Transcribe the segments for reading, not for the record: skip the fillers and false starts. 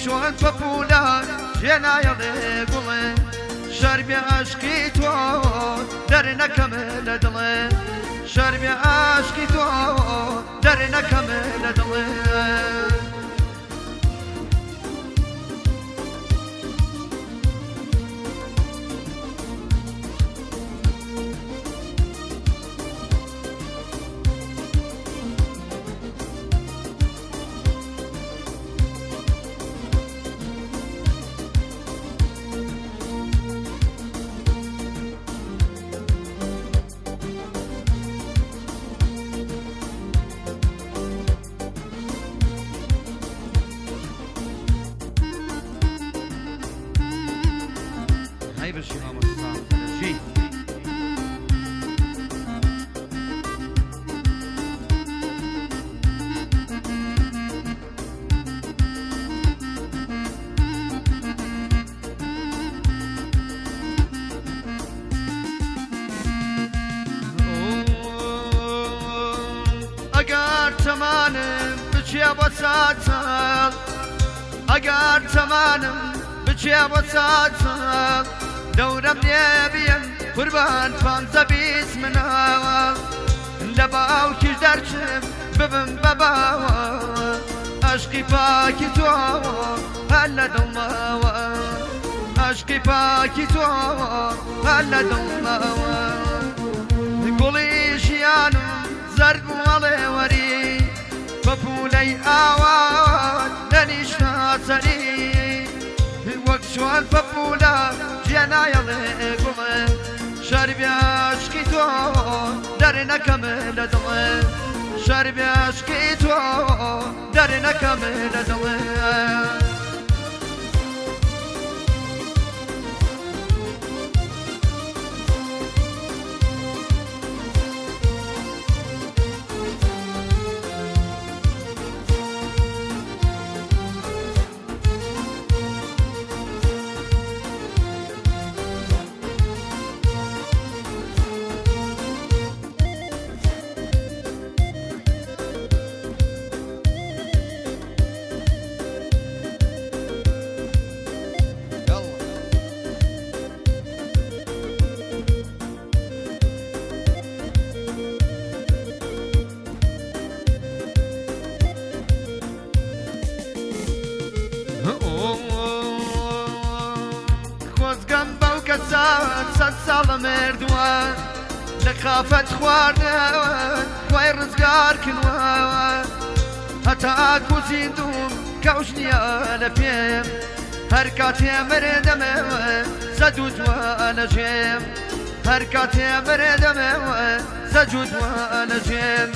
چۆن پەپوولە جێنایەڵێ گوڵێ، شەرمی عەشقی تۆ دەرنەکەم لە دڵێ، شەرمی عەشقی تۆ دەرنەکەم لە دڵێ. هەی بژی مامۆستا فەرەجی. ئەگەر تەمانم بچێ بۆ چاچاڵ، ئەگەر تەمانم بچێ بۆ چاچاڵ، دەورەم لێ بیەن قوربان پانزە بیست مناڵ، لە باوکیش دەرچم ببم بە باوە، عەشقی پاکی تۆ هەر لە دڵماوە، عەشقی پاکی تۆ هەر لە دڵماوە. گوڵی ژیانم زەرد بوو ئەڵێ وەری، پەپوولەی ئاوات نەنیشتە سەری، وەک چۆن پەپوولە جێنایەڵێ گوڵێ، شەرمی عەشقی تۆ دەرنەکەم لە دڵێ، شەرمی عەشقی تۆ دەرنەکەم لە دڵێ. خۆزگەم بەو کەسان چەند ساڵە مردووە، لە خافەت خواردن خۆی ڕزگار کردووە، هەتا کوزیندوم کەوش نییە لە پێم، هەر کاتێ مردەمەوە زەد و دووە لە ژێم، هەر کاتێ مردەمەوە زەد و دووە لە ژێم.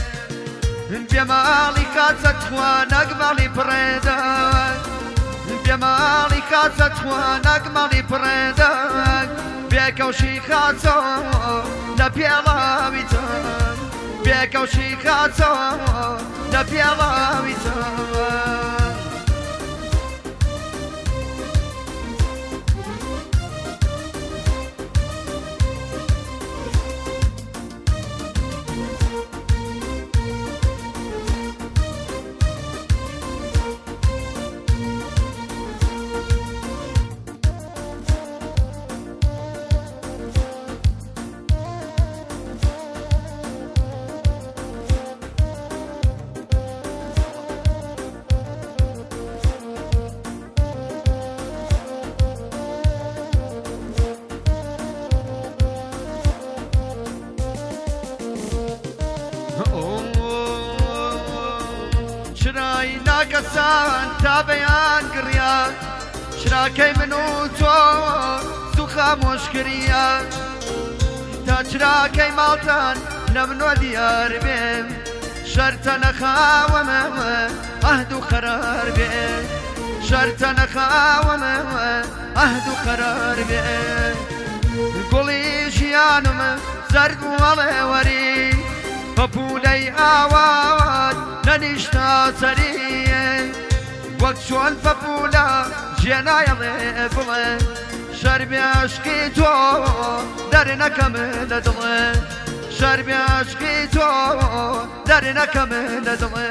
بێماڵی کاتە تخوا نەک ماڵی پڕێدە، بێماڵی کاتە تخوا نەک ماڵی پڕێدە، بێکەوشی خاچە لە پێڵاویتان، بێکەوشی خاچە لە پێڵاویتان. چرای ناکەسان تا بەیان گڕیا، چراکەی من و تۆ زوو خامۆش کردیا، تا چراکەی ماڵتان لە منۆ دیار بێ، شەرتە نەخاوەمەوە عەهد و قەرار بێ، شەرتە نەخاوەمەوە عەهد و قەرار بێ. گوڵی ژیانم زەرد بوو ئەڵێ وەری، پەپوولەی ئاوات نەنیشتە سەری، وەک چۆن پەپوولە جێنایەڵێ گوڵێ، شەرمی عەشقی تۆ دەرنەکەم لە دڵێ، شەرمی عەشقی تۆ دەرنەکەم لە دڵێ.